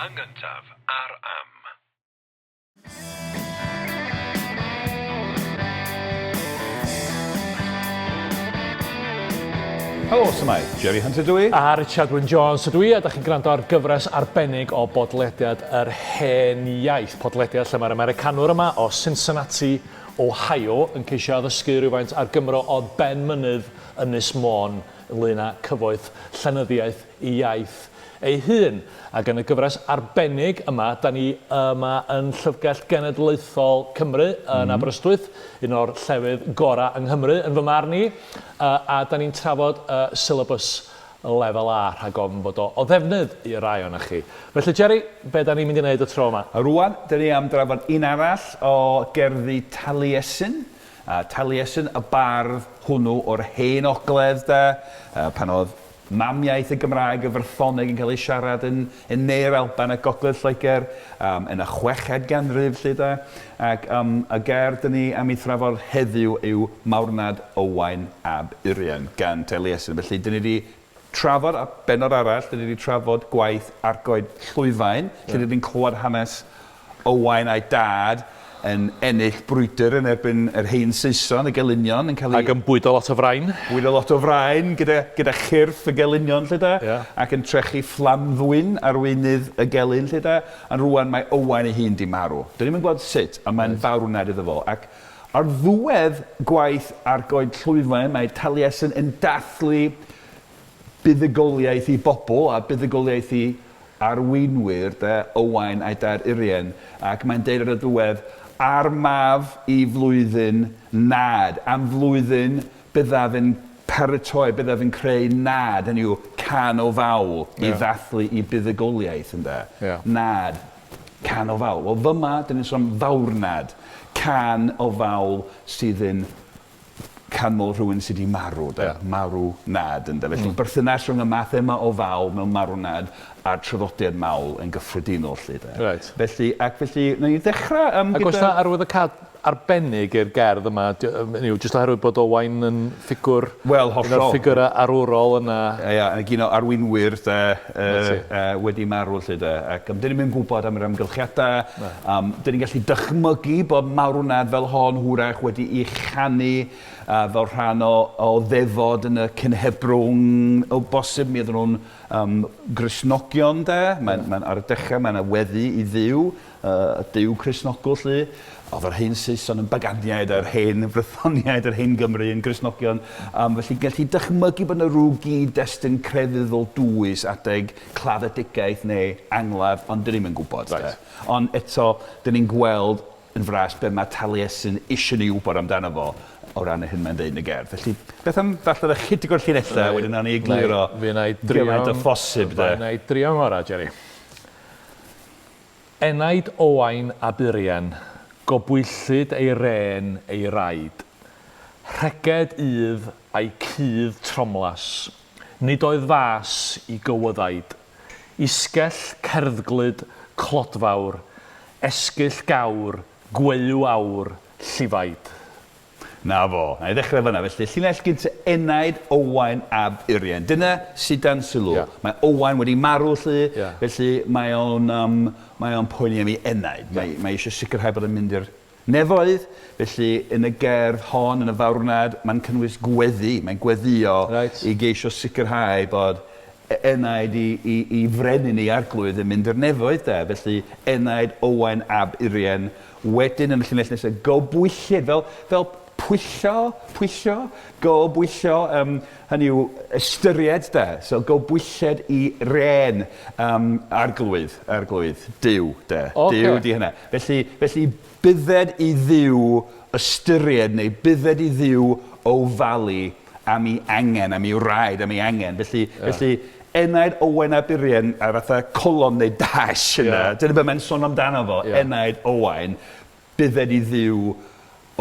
Yn gyntaf ar Am. Helo, su'mai? Jerry Hunter dw i. A Richard Wyn Jones ydw i, a da chi'n gwrando ar gyfres arbennig o bodlediad Yr Hen Iaith. Podlediad lle mae'r Americanwr yma o Cincinnati, Ohio, yn ceisio addysgu rhywfaint ar Gymro o ben mynydd Ynys Môn ynglŷn â cyfoeth llenyddiaeth ei iaith ei hun. Ac yn y gyfres arbennig yma, da ni yma yn Llyfrgell Genedlaethol Cymru yn Aberystwyth, un o'r llefydd gorau yng Nghymru yn fy marn i, a da ni'n trafod y syllabus Lefel A rhag ofn bod o o ddefnydd i rai ohonoch chi. Felly Jerry, be da ni'n mynd i wneud y tro yma? A rŵan, da ni am drafod un arall o gerddi Taliesin. A Taliesin, y bardd hwnnw o'r Hen Ogledd, de, pan oedd mamiaith y Gymraeg, y Frythoneg yn cael ei siarad yn yn ne'r Alban a Gogledd Lloegr um, yn y chweched ganrif 'lly de. Ac um, y gerdd dyn ni am ei thrafod heddiw yw Marwnad Owain ab Urien gan Taliesin. Felly dyn ni wedi trafod, a bennod arall, dyn ni wedi trafod gwaith Argoed Llwyfain, lle dyn ni'n clywed hanes Owain a'i dad yn ennill brwydr yn erbyn yr hen Saeson, y gelynion, yn cael eu... Ac yn bwydo lot o frain. Bwydo lot o frain gyda, gyda chyrff y gelynion, 'lly de. Ia. Ac yn trechu Fflamddwyn, arweinydd y gelyn, 'lly de. Ond rŵan mae Owain ei hun 'di marw. 'Dyn ni'm yn gweld sut, ond mae'n farwnad iddo fo. Ac ar ddiwedd gwaith Argoed Llwyfain, mae Taliesin yn dathlu buddugoliaeth i bobl a buddugoliaeth i arweinwyr de, Owain a'i dad Urien, ac mae'n deud ar y diwedd, Ar maf i flwyddyn nad, am flwyddyn byddaf yn paratoi, byddaf yn creu nad, hynny yw cân o fawl i ddathlu i buddugoliaeth, ynde? Nad, cân o fawl. Wel fyma, dyn ni'n sôn am fawrnad, cân o fawl sydd yn canmol rhywun sy 'di marw de, marw nad ynde. Felly berthynas rhwng y math yma o fawl mewn marwnad a'r traddodiad mawl yn gyffredinol 'lly de. Reit. Felly, ac felly, wnawn ni ddechrau yym gyda... Ac oes 'na arwyddocâd arbennig i'r gerdd yma, hynny yw, jyst oherwydd bod Owain yn ffigwr... Wel, hollol. Un o'r ffigurau arwrol yna. Ia, ia, ac un o arweinwyr de, wedi marw 'lly de, ac yym 'dyn ni'm yn gwybod am yr amgylchiadau. Yym, dan ni'n gallu dychmygu bod marwnad fel hon hwyrach wedi'i chanu fel rhan o o ddefod yn y cynhebrwng o bosib. Mi oedden nhw'n yym Gristnogion de. Mae'n mae'n ar y dechrau mae 'na weddi i Dduw, y Duw Cristnogol 'lly. Oedd yr hen Saeson yn baganiaid a'r hen Frythoniaid, yr hen Gymry yn Gristnogion. Yym felly gelli dychmygu bod 'na rhyw gyd-destun crefyddol dwys adeg claddedigaeth neu angladd, ond 'dyn ni'm yn gwybod de. Reit. Ond eto, 'dyn ni'n gweld yn fras be mae Taliesin eisiau ni wybod amdano fo o ran yr hyn mae'n ddeud yn y gerdd. Felly, beth am ddarllen ychydig o'r llinellau, a wedyn nawn ni egluro gymaint â phosib de. Fe wna i drio ngorau, Jerry. Enaid Owain ab Urien, gobwyllyd ei rên ei raid. Rheged udd a'i cudd tromlas. Nid oedd fas i gywyddaid. Isgell cerddglyd clodfawr, esgyll gawr, gweuw aur, llifaid. Na fo. Na i ddechrau fan'na. Felly, llinell gynta enaid Owain ab Urien. Dyna sy dan sylw. Ia. Mae Owain wedi marw 'lly. Ia. Felly mae o'n yym mae o'n poeni am ei enaid. Mae mae eisiau sicrhau bod o'n mynd i'r nefoedd. Felly yn y gerdd hon, yn y farwnad, mae'n cynnwys gweddi. Mae'n gweddïo Reit. i geisio sicrhau bod enaid i i i frenin, i arglwydd yn mynd i'r nefoedd de. Felly enaid Owain ab Urien. Wedyn yn y llinell nesaf, gobwyllid, fel fel pwyllo, pwyllo, gobwyllo, yym hynny yw ystyried de. So gobwylled i ren yym arglwydd, arglwydd, Duw de. Ocê. Duw 'di hynna. Felly felly bydded i Dduw ystyried neu bydded i Dduw ofalu am 'i angen, am 'i wraid, am 'i angen. Felly, felly enaid Owain ab Urien ar fatha colon neu dash yna. Dyna be mae'n sôn amdano fo, enaid Owain, bydded i Dduw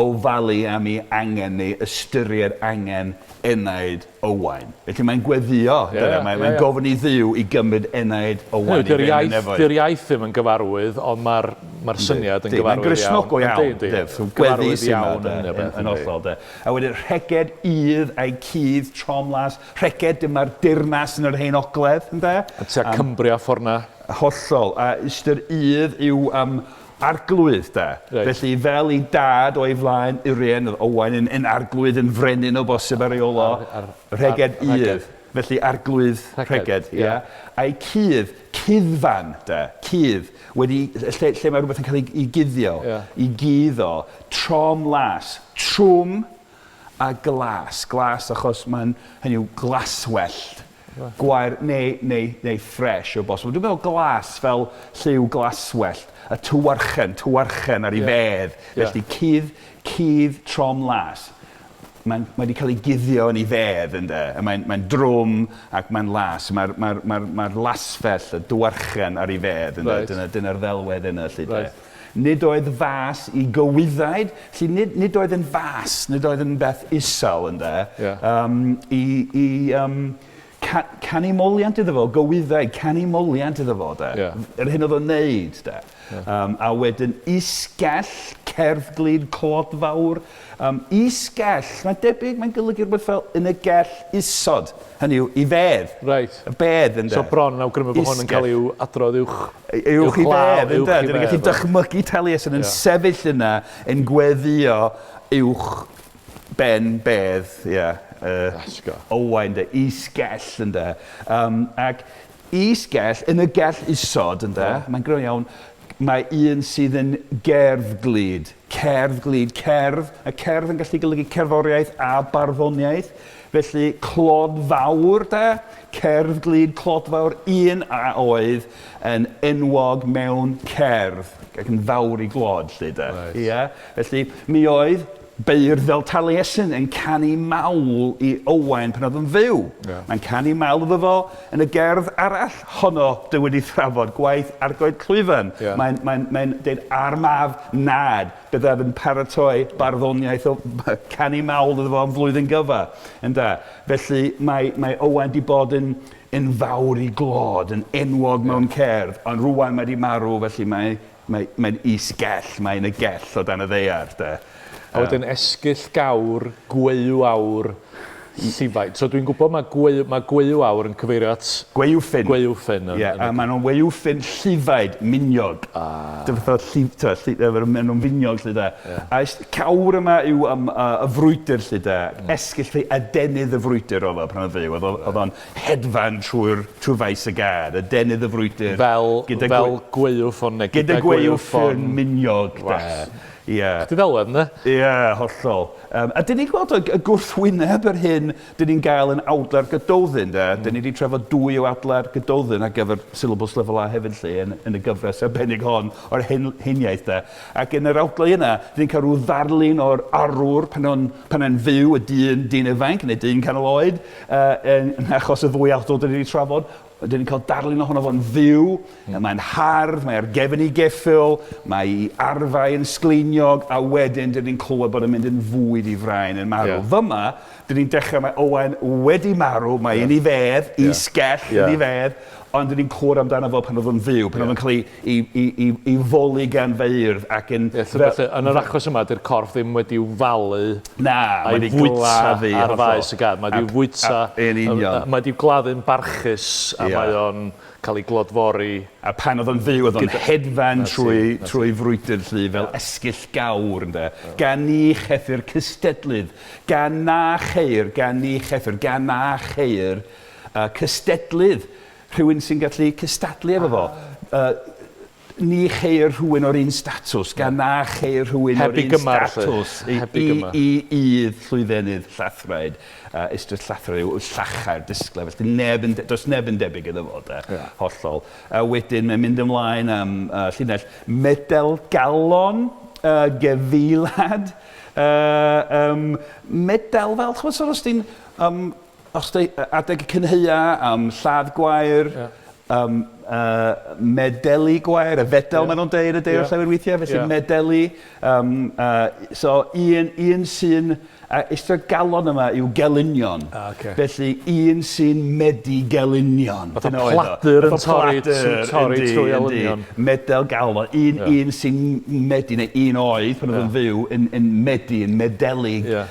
ofalu am 'i angen neu ystyried angen enaid Owain. Felly mae'n gweddïo, dyna, mae, mae'n gofyn i Dduw i gymryd enaid Owain i fynd i'r nefoedd. Dyw'r iaith ddim yn gyfarwydd, ond mae'r mae'r syniad yn gyfarwydd iawn. Mae'n Gristnogol iawn, yndi, yndi. Gweddi sy'n yma, de, yn hollol, de. A wedyn Rheged Udd a'i cudd Tromlas. Rheged, dyma'r dirnas yn yr Hen Ogledd, ynde? A tua Cumbria ffordd 'na. Hollol. A ystyr udd yw um, arglwydd, de. Reit. Felly, fel ei dad o'i flaen, Urien, oedd Owain yn, yn arglwydd, yn frenin o bosib ar ei ôl o. Rheged udd. Felly, arglwydd Rheged, ie. Ie. A'i cudd, cuddfan, de, cudd, wedi, lle, lle mae rhywbeth yn cael ei, ei guddio, Ie. i guddo, trom las, trwm a glas. Glas achos mae'n, hynny yw, glaswellt. Gwair neu, neu, neu ffres o bosib. Dwi'n meddwl glas fel lliw glaswellt, y tywarchen, tywarchen ar ei fedd. Felly cudd, cudd trom las. Mae'n, mae wedi cael ei guddio yn ei fedd, ynde? A mae'n, mae'n drwm ac mae'n las. Mae'r, mae'r, mae'r, mae'r lasfell, y dywarchen ar ei fedd, ynde? Reit. Dyna, dyna'r ddelwedd yna, 'lly, de. Reit. Nid oedd fas i gywyddaid, felly nid, nid oedd yn fas, nid oedd yn beth isel, ynde? Ie. Um, i i um, ca, canu moliant iddo fo, gywyddaid, canu moliant iddo fo, de. Ie. Yr hyn oedd o'n neud, de. Um, a wedyn isgell, cerddglyd, clodfawr. Um, isgell, mae'n debyg, mae'n golygu rhywbeth fel yn y gell isod. Hynny yw, i fedd. Reit. Y bedd, ynde. So bron yn awgrymu bod hwn yn cael ei adrodd uwch... Uwch i uwchlaw- fedd, uwch ynde? i Dyn ni'n gallu fedd, reit. dychmygu Taliesin yn Ie. sefyll yna yn gweddio uwch ben bedd, ie. Asgo. Owain, de, isgell, ynde. Um, ac isgell, yn y gell isod, ynde, mae'n greu iawn, mae un sydd yn gerddglyd. Cerddglyd, cerdd. Y cerdd yn gallu golygu cerddoriaeth a barddoniaeth. Felly, clod fawr, de, cerddglyd, clodfawr, un a oedd yn enwog mewn cerdd, ac yn fawr i glod, 'lly, de. Reit. Ie. Felly, mi oedd beirdd fel Taliesin yn canu mawl i Owain pan oedd yn fyw. Ie. Mae'n canu mawl iddo fo yn y gerdd arall honno dwi wedi thrafod, gwaith Argoed Clwyfan. Ie. Mae'n mae mae dweud armaf nad, byddaf yn paratoi barddoniaeth o canu mawl iddo fo am flwyddyn gyfa. Ynde? Felly mae, mae Owain di bod yn, yn fawr i glod, yn enwog mewn cerdd, ond rwan mae di marw, felly mae, mae, mae'n is-gell, mae'n y gell o dan y ddaear. De. A wedyn esgyll gawr, gweuw awr, llifaid. So dwi'n gwybod mae gweu, mae gweuw awr yn cyfeirio at Gwaywffyn. gwaywffyn. Ie, a maen nhw'n waywffyn llifaid, miniog. Ah. Dy fath o llif, ta, lli, maen nhw'n finiog, lle da. A cawr yma yw um, y frwydr, lle da. Esgyll lle adenydd y frwydr oedd o pan oedd fyw. Oedd o'n hedfan trwy'r trwy faes y gad, adenydd y frwydr. Fel, gyda fel gwaywffon neu gyda gwaywffyn miniog, da. Was. Ie. Di ddelwedd, ynddo? Ie, hollol. Um, a dyn ni'n gweld y, y gwrthwyneb yr hyn dyn ni'n gael yn awdla'r Gododdin, de. Mm. Dyn ni wedi trafod dwy o awdla'r Gododdin ar gyfer syllabus lefel A hefyd lle yn, yn y gyfres arbennig hon o'r hen, heniaith, de. Ac yn yr awdlau yna, dyn ni'n cael rhyw ddarlun o'r arwr pan o'n, pan o'n fyw, y dyn, dyn ifanc neu dyn canol oed, yn, yn achos y ddwy awdl dyn ni wedi trafod. Dyn ni'n cael darlun ohono fo'n fyw, mm. mae'n hardd, mae ar gefn ei geffyl, mae ei arfau yn sgleiniog, a wedyn dyn ni'n clywed bod yn mynd yn fwyd i frain yn marw. Ie. Fyma, dyn ni'n dechrau, mae Owain wedi marw, mae yn ei fedd, i sgell yn ei fedd, ond dyn ni'n clywed amdano fo pan oedd o'n fyw, pan oedd o'n cael ei, ei, ei, ei, ei foli gan feirdd ac yn... Ie, so felly, yn yr achos yma, dy'r corff ddim wedi'w falu Na, a'i mae wedi fwyta gladdu ar hollol. faes y gad. Mae wedi'w fwyta, Yn union. Mae wedi'w gladdu'n barchus a Ie. mae o'n cael ei glodfori. A pan oedd o'n fyw, oedd o'n hedfan ti, trwy, na ti. trwy frwydr llu fel esgyll gawr, ynde. Gan ni cheffyr cystedlydd, gan na cheir, gan ni cheffyr, gan na cheir cystedlydd. Rhywun sy'n gallu cystadlu efo fo. Ni cheir rhywun o'r un statws, gan na cheir rhywun Heb o'r i un gymar, lly. statws. I, Heb i i, gymar. i udd llwyfennydd llathraid, ystyr llathraid yw llachar disglair, felly neb yn, does neb yn debyg iddo fo, de, hollol. A wedyn mae'n mynd ymlaen am llinell medel galon, gefilad, medel fel, ch'mod, so os ti'n, os ti adeg y cynhaea am lladd gwair, medeli gwair, y fedel maen nhw'n deud y deir Ie. llawer weithiau, felly Ie. medeli. So un, un sy'n, ystyr galon yma yw gelynion. Ah, ocê. Felly un sy'n medi gelynion. Fatha Dyna oedd o. pladur yn Fatha torri- pladur, sy'n torri yndi, trwy yndi. elynion. Medel galon. Un, Ie. un sy'n medi, neu un oedd pan oedd yn fyw, yn, yn medi, yn medelu Ie.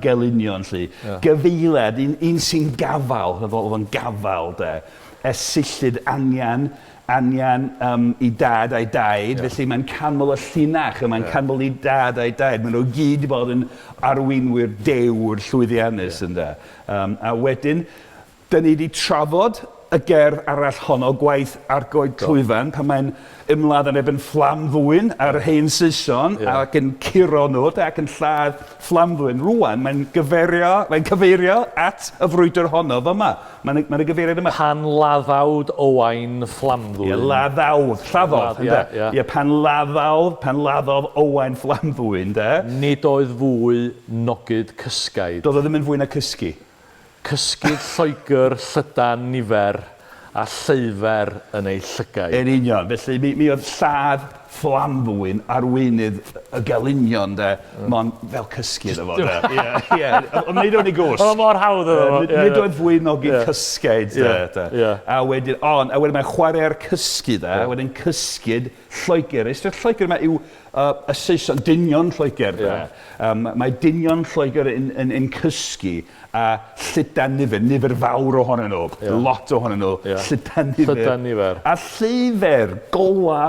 gelynion, lly. Ie. Gyfeiled, un, un sy'n gafal, oedd o'n gafal, de. Esillid anian, anian um, i dad a'i daid, yeah. Felly mae'n canmol y llinach, a mae'n yeah. canmol i dad a'i daid. Maen nhw gyd wedi bod yn arweinwyr dewr llwyddiannus, yeah. Ynde. A wedyn, dyn ni wedi trafod y gerdd arall honno, gwaith Argoed Clwyfan, pan mae'n ymladd yn erbyn Fflamddwyn a'r hen Saeson, yeah. Ac yn curo nhw, de, ac yn lladd Fflamddwyn. Rwan, mae'n gyferio, mae'n cyfeirio at y frwydr honno fyma. Mae'n mae gyfeiriad yma. Pan laddawd Owain Fflamddwyn. Ie, laddawd, lladdodd, ynde? Ie, ie. Pan laddawdd, pan laddodd Owain Fflamddwyn, de? Nid oedd fwy nogyd cysgaid. Doedd o ddim yn fwy na cysgu. Cysgid Lloegr llydan nifer a lleufer yn ei llygaid. Yn union. Felly mi, mi oedd lladd Fflamddwyn, arweinydd y gelynion, de, mond fel cysgu iddo fo, de. Ie, ie. Ond nid o'n ei gwsg. Oedd o mor hawdd iddo fo. Nid oedd fwy nogi cysgaid, de, de. A wedyn, ond, a wedyn mae'n chwarae'r cysgu, de, a wedyn cysgid Lloegr. Ystyr Lloegr yma yw y Saeson, dynion Lloegr, de. Mae dynion Lloegr yn, yn, yn cysgu a llydan nifer, nifer fawr ohonyn nhw, yeah. Lot ohonyn nhw, yeah. Llydan nifer. Llydan nifer. A lleifer, gola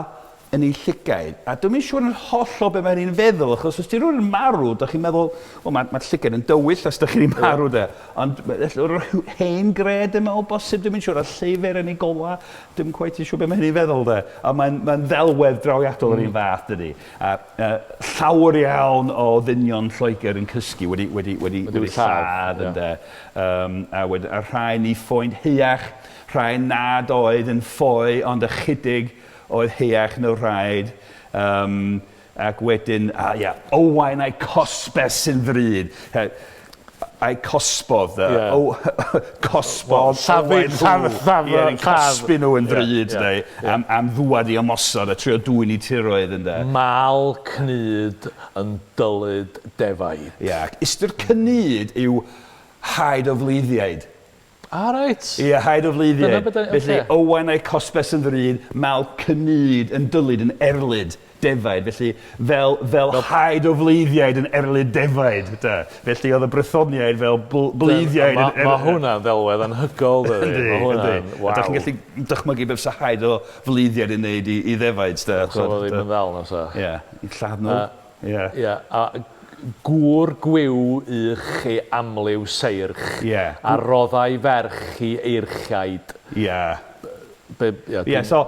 yn ei llygaid. A dwi'm yn siŵr yn hollol be mae'n hi'n feddwl, achos os di rhywun yn marw, da chi'n meddwl, o, mae'r ma llygaid yn dywyll os da chi'n marw, de. Ond rhyw hen gred yma o bosib, dwi'm yn siŵr, a lleifer yn ei gola, dwi'm cweit yn siŵr be mae'n hi'n feddwl, de. A mae'n mae ddelwedd drawiadol yr un fath, dydy. A llawer iawn o ddynion Lloegr yn cysgu wedi, wedi, wedi, wedi, wedi lladd, ynde. A, wedi, a rhai ni ffoi'n heiach, rhai nad oedd yn ffoi, ond ychydig oedd heiach na rhaid. Ac wedyn, a ia, Owain a'i cosbes sy'n ddrud. A'i cosbodd, yeah. O, cosbodd Owain Huw. Ie, yn cosbi nhw yn ddrud, yeah, yeah, yeah. Am, am ddwad i ymosod a trio dwyn i tiroedd, ynde. Mal cnyd yn dylid defaid. Ie, yeah, ac ystyr cnyd yw haid o fleiddiaid. Ah, reit. Ie, haid o fleiddiaid. Felly, Owain a'i cosbes yn ddrud, mal cnyd yn dylid yn erlid defaid, felly fel, fel, fel haid o fleiddiaid yn erlid defaid. Da. Felly oedd y Brythoniaid fel bl bleiddiaid yn erlid. Mae hwnna'n ddelwedd anhygoel, dydy. Yndi, yndi. A da chi'n gallu dychmygu beth fysa haid o fleiddiaid yn neud i, i ddefaid. Da. So fo ddim yn ddal na sa. Ie, i lladd nhw. Ie. Ie, a gŵr gwiw ych ei amliw seirch. Ie. A roddai ferch i eirchiaid. Ie. Be, ia, Ie, so,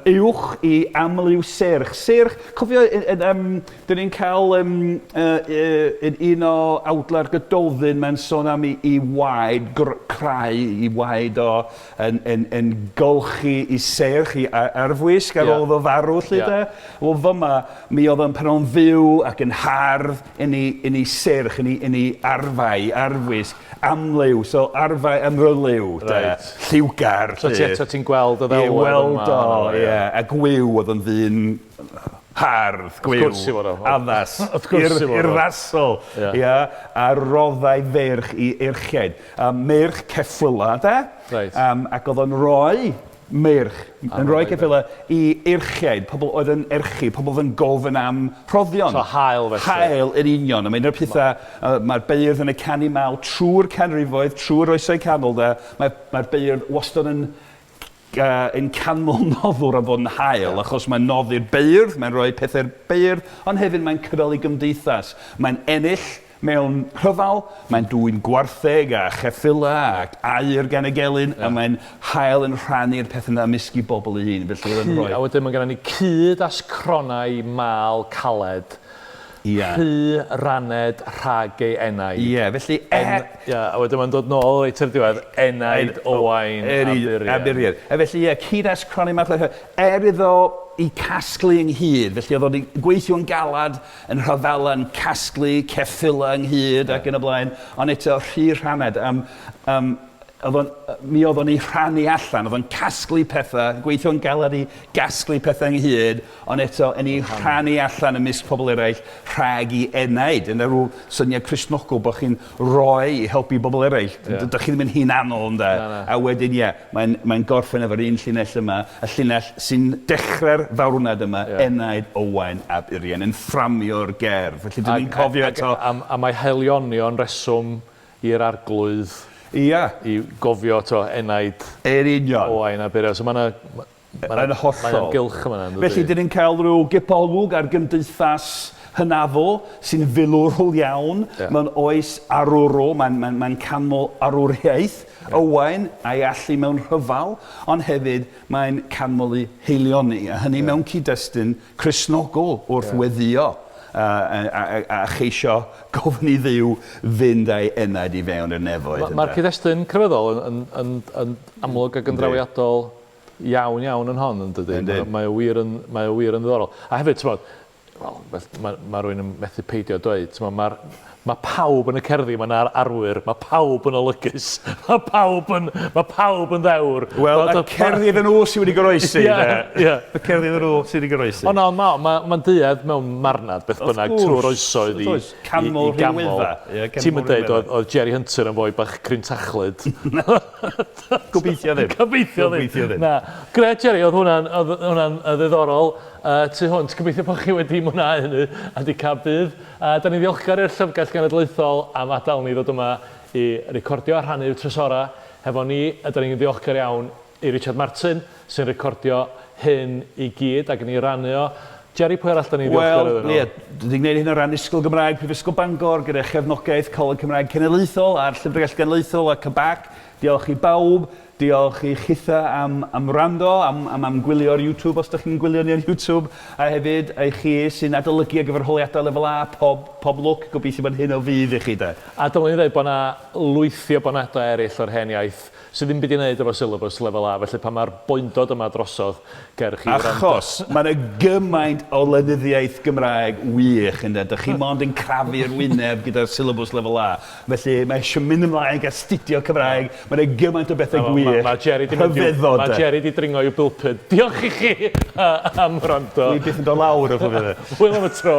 uwch i amliw seirch. Seirch, cofio, um, dyn ni'n cael um, yn un o awdla'r Gododdin, mae'n sôn am i, i waed, crai, i waed o yn, yn, yn golchi i seirch, i arfwisg ar ôl iddo farw, lly yeah. De. Wel, fyma, mi oedd o'n pan o'n fyw ac yn hardd yn ei, yn ei seirch, yn ei, yn ei arfau, arfwisg, amliw, so arfau amryliw, de, Reit. Lliwgar. So ti eto ti'n gweld y ddelwedd yma. Weld o, ie. A gwiw oedd yn ddyn hardd, gwiw. Wrth gwrs i fod o. Addas. Wrth gwrs i fod o. Urddasol. Ie. A roddai feirch i erchiaid. Meirch ceffyla, de. Reit. Ac oedd o'n rhoi meirch, yn rhoi ceffylau i erchiaid, pobl oedd yn erchi, pobl oedd yn gofyn am rhoddion. So hael felly. Hael yn union. A mae'n un o'r pethau, uh, mae'r beirdd yn y canu mawl trwy'r canrifoedd, trwy'r oesau canol de, mae'r mae beirdd wastad yn uh, yn canmol noddwr am fod yn hael, yeah. Achos mae'n noddi'r beirdd, mae'n rhoi pethau'r beirdd, ond hefyd mae'n cynnal ei gymdeithas. Mae'n ennill mewn rhyfel, mae'n dwyn gwartheg a cheffylau ac aur gan y gelyn, a mae'n hael yn rhannu'r pethau yna ymysg i bobl ei hun. Felly oedd yn rhoi... A wedyn mae gennym ni cyd as cronau mâl caled, Ia. rhy raned rhag ei enaid. Ie, felly e... En, ia, a wedyn mae'n dod nôl reit i'r diwedd, enaid Owain a Burian. A Burian. A felly, ie, cyd as cronau mâl caled, er iddo i casglu ynghyd, felly oedd o'n gweithio'n galad, yn rhyfela, yn casglu ceffylau ynghyd ac yn y blaen, ond eto rhy rhaned. Um, um, oedd o'n, mi oedd o'n ei rhannu allan, oedd o'n casglu pethau, gweithio'n galed i gasglu pethau ynghyd, ond eto yn ei rhannu allan ymysg pobl eraill rhag i enaid. Yna rhyw syniad Cristnogol bod chi'n rhoi i helpu bobl eraill. Yeah. Dych chi ddim yn hunanol, ynde? Na, na. A wedyn, ie, mae'n mae gorffen efo'r un llinell yma, y llinell sy'n dechrau'r farwnad yma, yeah. Enaid Owain ab Urien, yn fframio'r gerdd. Felly, dyn ni'n cofio eto... A, a, a mae haelionio'n reswm i'r arglwydd Ia. i gofio to enaid Yn union. Owain ab Urien. So mae yna... Yn hollol. Mae o'n gylch yn fan'na, yndydi? Felly, dyn ni'n cael rhyw gipolwg ar gymdeithas hynafol sy'n filwrol iawn, yeah. mewn oes arwrol, mae'n mae, mae canmol arwriaeth yeah. Owain a'i allu mewn rhyfel, ond hefyd mae'n canmol ei heilioni, a hynny yeah. mewn cyd-destun Cristnogol wrth yeah. weddio a, a, a, a cheisio gofyn i Dduw fynd â'i enaid i fewn i'r nefoedd. Mae'r ma cyd-destun crefyddol yn, yn, yn, yn amlwg ac yn drawiadol iawn iawn yn hon, yn dydy? Yndi. Mae o wir yn, mae o wir yn ddiddorol. A hefyd, t'mod, wel, mae, ma rhywun yn methu peidio dweud, t'mod, mae'r mae pawb yn y cerddi, mae yna'r arwyr, mae pawb yn olygus, mae pawb yn, mae pawb yn ddewr. Wel, y cerddi iddyn nhw sydd wedi goroesi, Ie, ie. Y cerddi iddyn nhw sydd wedi goroesi. O na, ond mae ma, ma duedd mewn marnad, beth bynnag, trwy'r oesoedd i, Canmol i, i gamol. rhinweddau. Ie, Ti'm yn deud, oedd, oedd Jerry Hunter yn foi bach crintachlyd. Gobeithio ddim. Gobeithio ddim. Gobeithio ddim. Na. Gret, Jerry, oedd hwnna'n, oedd hwnna'n ddiddorol tu hwnt. Gobeithio bod chi wedi mwynhau hynny a wedi cael budd. Da ni'n ddiolchgar i'r Llyfrgell Genedlaethol am adael ni ddod yma i recordio a rhannu trysorau hefo ni. A da ni'n ddiolchgar iawn i Richard Martin sy'n recordio hyn i gyd ac yn ei rannu o. Jerry, pwy arall da ni'n ddiolchgar iddyn nhw? Wel, ie, dwi wedi gwneud hyn o ran Ysgol Gymraeg Prifysgol Bangor gyda chefnogaeth Coleg Cymraeg Cenedlaethol a'r Llyfrgell Genedlaethol a CBAC. Diolch i bawb, diolch i chitha am, am wrando, am, am, am gwylio ar YouTube os ydych chi'n gwylio ni ar YouTube, a hefyd i chi sy'n adolygu ar gyfer holiadau lefel A, pob, pob lwc, gobeithio bod hyn o fudd i chi de. A dylwn i ddweud bod yna lwythi o bonedau eraill o'r hen iaith sydd ddim byd i wneud efo syllabus lefel A, felly pan mae'r boendod yma drosodd, cer chi wrando. Achos mae 'na gymaint o lenyddiaeth Gymraeg wych ynde, dych chi mond yn crafu'r wyneb gyda'r syllabus lefel A. Felly mae eisiau mynd ymlaen ac astudio Cymraeg, mae 'na gymaint o bethau gwych, Mae Jerry 'di mynd i'w... rhyfeddod de. Mae Jerry 'di dringo i'w bulpud. Diolch i chi am wrando. Dwi byth yn dod lawr o chwilio. Hwyl am y tro.